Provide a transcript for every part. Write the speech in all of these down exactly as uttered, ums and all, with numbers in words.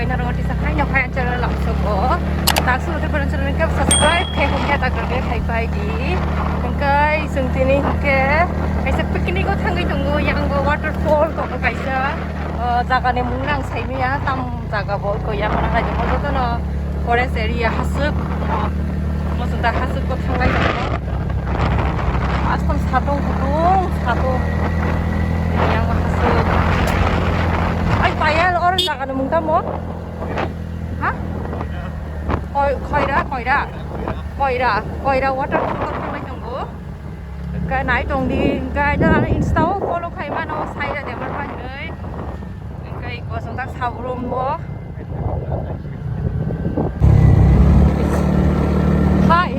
Naro tisa hai no hai channel lang sobo. Tak su te pernah channel ke subscribe khai hum khe tak ke khai pai di. Hingkai sung tini hingke kaisa picnic o thangwi tongo, yang bo waterfall tongo kaisa. O jaga ni mung nang sai maya, tam jaga bo ko yang nang nai tongo joto no forest area hasuk. Mo sung ta hasuk ko thanglai tongo. Asam satung kutung satung. Yang hasuk. Ai payal or jaga ni mung tamo. Ha? Koi-, koira, koira. Koira, koira waterfall ko thanglai tongo. Hingke nai tong di, hingke jala Insta o follow khai mano, saira de mar pai hinui. Hingke iko song tak sabrum bo. Hai.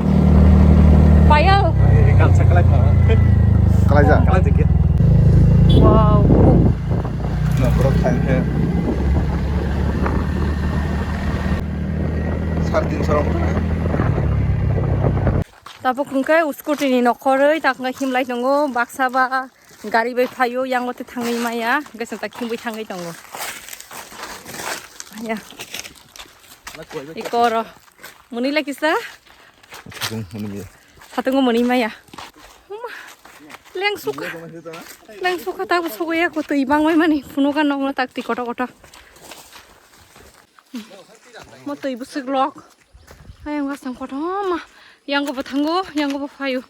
Payal. Kalsa kalai pa. Kalai ja. Kalai jike. Wow. Na borok thang khe. Sar tin sar. Tabuk hingke scooty ni nokhoroi tak hingke himlai tongo, baksa ba gari bai phaio, yang o te thangwi maya, hingke chwng tak himwi thangwi tongo. Ya. Ikoro. Muni lai kisa? Satung muni maya. Satungo muni maya. Huma. Leng suka. Leng suka tak suka ya ko twi bang mai mani. Phunu kan nong tak ti koto koto. Mo twi busuk lok. Ayang asam kothoma. Yang ko bothango, yang ko bophayo.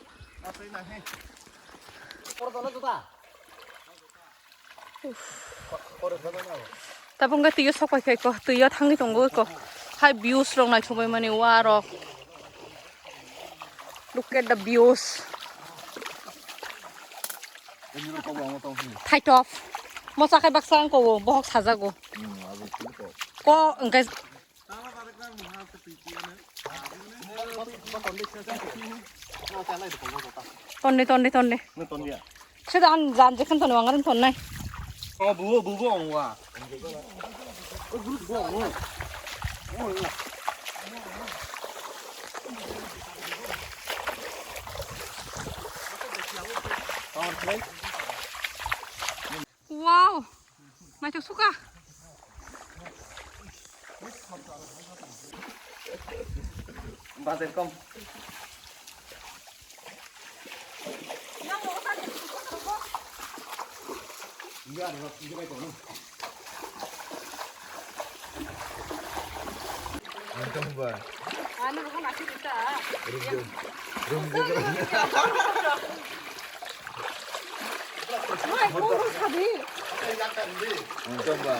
Tabuk hingke twi o sok pai khe ko, twi o thangwi tongo ko. Hai views rok naithok bai mani wa rok. Look at the views. Thaitop. Mocha khai baksa ang ko bohok sajago. Ko hingke Tonde, tonde, tonde. Sida an jan jekhan tono angaran tonnai. Oh, buo, buo, buo, ongwa. Wow. Naithok suka. Bajar kom. Ano rogo nasi dita. Rum, rum. Mai, kok rusa di? Untung ba.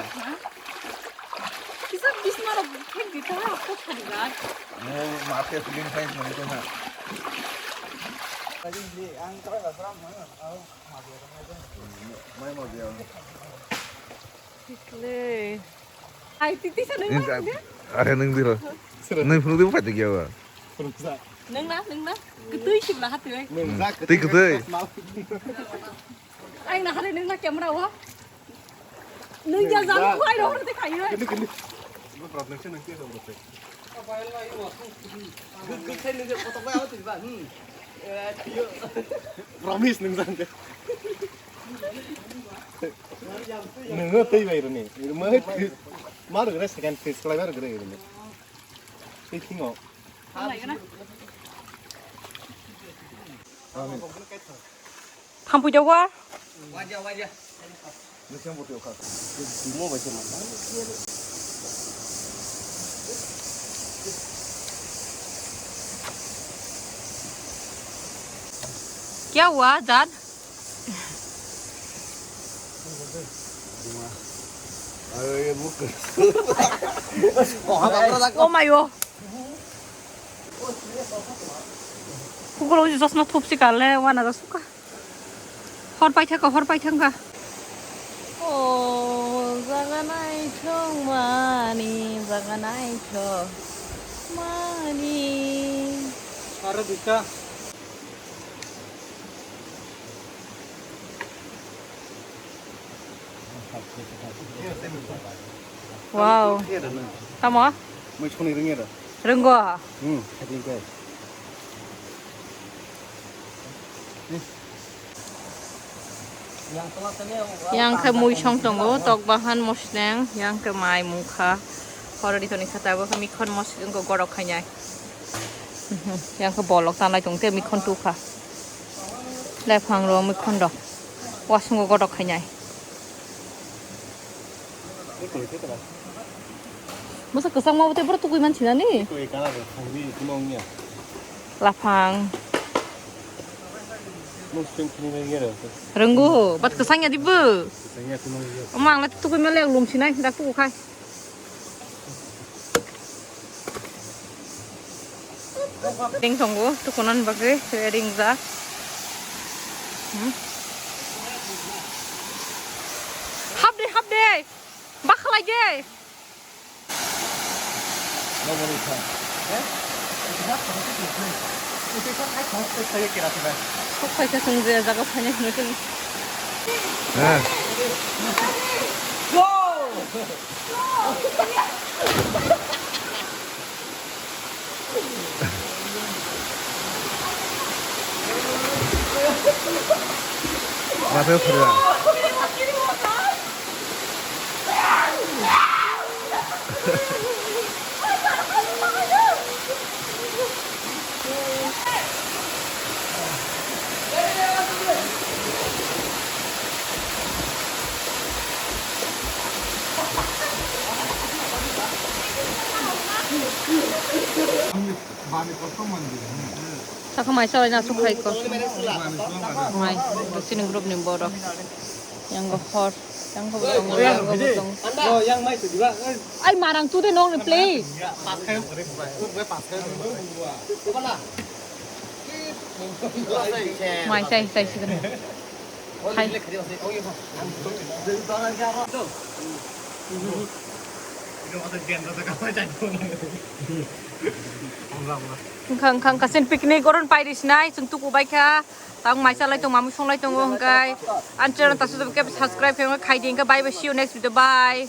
Kisa bisma rok thek di ta, kok sadi gai. Mo mate feeling fine mani to na. Tadi ni ang kau tak seram mana? Au, mati orang aja. Mai mau dia. Tikle. Ai, titi sa nang. Are nang diro. Nang phunu di pai tiya ba. Nang na, nang na. Ketui sibla hati oi. Tei ketui. Ai na hare nang na camera wa. Nang ya jang ko ai ro te khai oi. Promise nang jang. Nang tei bai ro ni. Mar gre second phase kalai mar gre ni. Tei thingo. Thampui jago. Kya hua, Jad? Oh my god. Kukolo uji chosma thupsi kale wana da suka. Hor paithaka, hor paithaka. O jaga naithok mani, jaga naithok mani. Aro dita. Wow. Tamo? Mui songni ringya da. Renggo. Hmm, khating kai. Yang khe mui song tongo, tok bahan mosneng, yang khe mai mungkha. Already toni sata bo mikhon mosik wngkha gorok khainai. Yang khe bolok tanai tong te mikhon tukha. Lephang rok mikhon rok. Wasungo gorok khainai. Masa kwchangma bo tei borok tukui mansinani? Laphang. Rwnggo, but kwchang ya dibo. Omo ang le tukui male lum sinai dak tuku khai. Ding tongo, tukunan bagwi ringjak. Hmm. Hap de, hap de. Bakhalai de. Sok phaikha chwng je jaga phainai hwnwi chwng. Saka mai salai na suk hai ko. Mai, sini group ni borok. Yang go hor, yang go botong, yang go botong. Ai marang tu de nong replay. Mai sai sai sih. Hai. Wngkha, wngkha, wngkha, sen picnic oron pairi sinai, chwng tuku bai kha. Tang mai chalai tong, mamu songlai tongo, hwnkhe. An channel tasu khe subscribe khe khai di, hwnkhe bye bye, see you next video, bye.